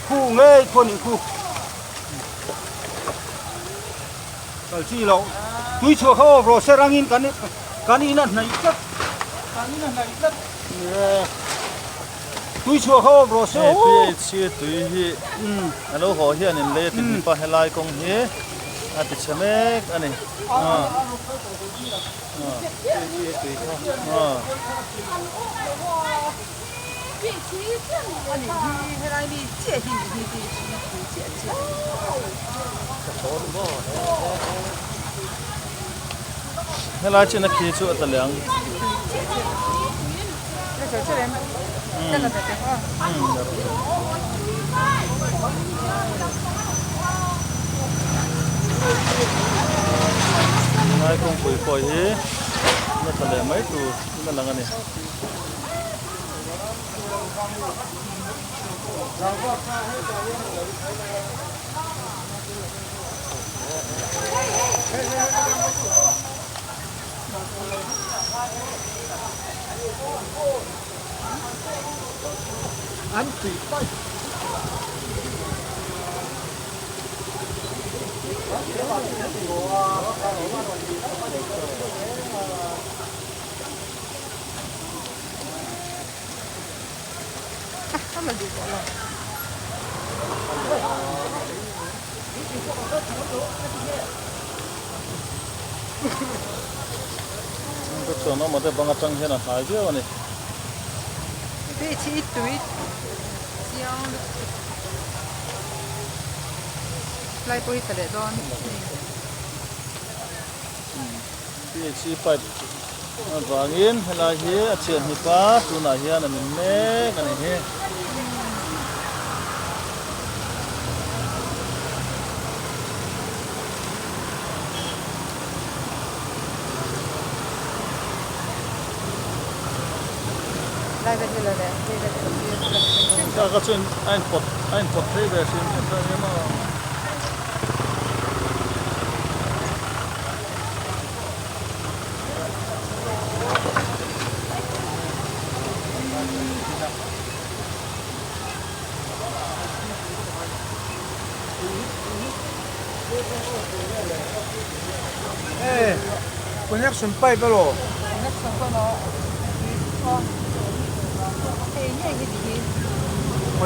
Khu ngei khuan in khu kal chi lo tui chhuah kha aw rawh se rangin kan kan in a hnaih tlat kan in a hnaih tlat tui chhuah kha aw rawh se aw hei PHC tui hi a lo haw hian in lei a ti hnipa helai kawng hi a ti chhe mek a ni Helai chin a khi chu a tla leh ang. Helai kawngpui pawh hi a tla leh mai tur in a lang a ni. Ka chuan awm a te bang atang hian a hnai viau a ni. PHC pipe avangin helai hi a chhiat hnip a tunah hian a min mek a ni hi. Ka chuan a inpawt a inpawt phei ve hrim hrim dawn nia maw. Connection pipe elaw?